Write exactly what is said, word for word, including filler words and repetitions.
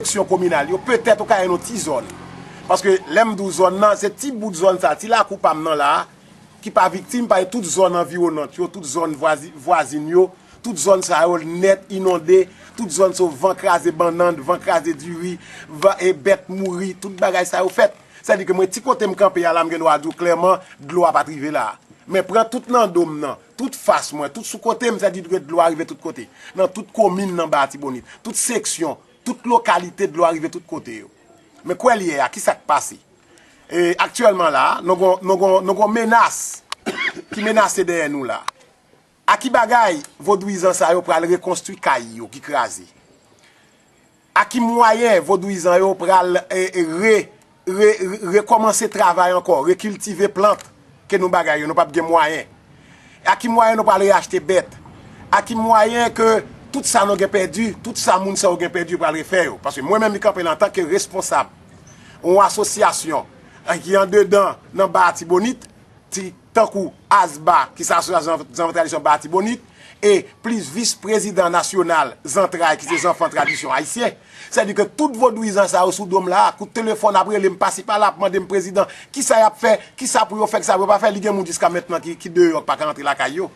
seksyon kominal yo, petèt ou ka jwenn yon ti zòn. Paske lè m di w zòn nan, se ti bout zòn sa, ti lakou pa m nan la a, ki pa viktim, paske tout zòn anviwonant yo, tout zòn vwazi, vwazin yo, tout zòn sa yo nèt inonde, tout zòn sa yo van kraze bannann, van kraze diri, van, e bèt mouri, tout bagay sa yo fèt. Sètadi ke mwen, ti kote m kanpe a la, m gen dwa di w klèman, dlo a pa t rive la a. Men pran tout nan do m nan, tout fas mwen, tout sou kote m, sètadi ke dlo a rive tout kote. Nan tout komin nan Ba Atibonit, tout seksyon, tout lokalite, dlo a rive tout kote yo. Men kwè l yè a, ki sa k pase? E, aktyèlman la, nou gon, nou gon, nou gon menas ki menase dèyè nou la. A ki bagay vodouyizan sa yo pral rekonstwi kay yo ki kraze? A ki mwayen vodouyizan yo pral, e, e, re, re, re, rekòmanse travay ankò, rekiltive plant ke nou bagay yo, nou p ap gen mwayen? A ki mwayen nou pral reyachte bèt? A ki mwayen ke tout sa nou gen pèdi, tout sa moun sa yo gen pèdi, yo pral refè yo? Paske mwen menm, m kanpe la antanke responsab yon asosyasyon, e, ki andedan nan Ba Atibonit, ti, tankou ASBA, ki se Asosyasyon Zanfan Tradisyon Ba Atibonit, e plis vis prezidan nasyonal Zantray, ki se Zanfan Tradisyon Ayisyen. Sètadi ke tout vodouyizan sa yo sou do m la, kout telefòn ap rele m pasi pala, ap mande m, prezidan, ki sa y ap fè, ki sa pou yo fè, ki sa pou yo pa fè, li gen moun jiska mentnan ki, ki deyò, ki pa ka rantre lakay yo.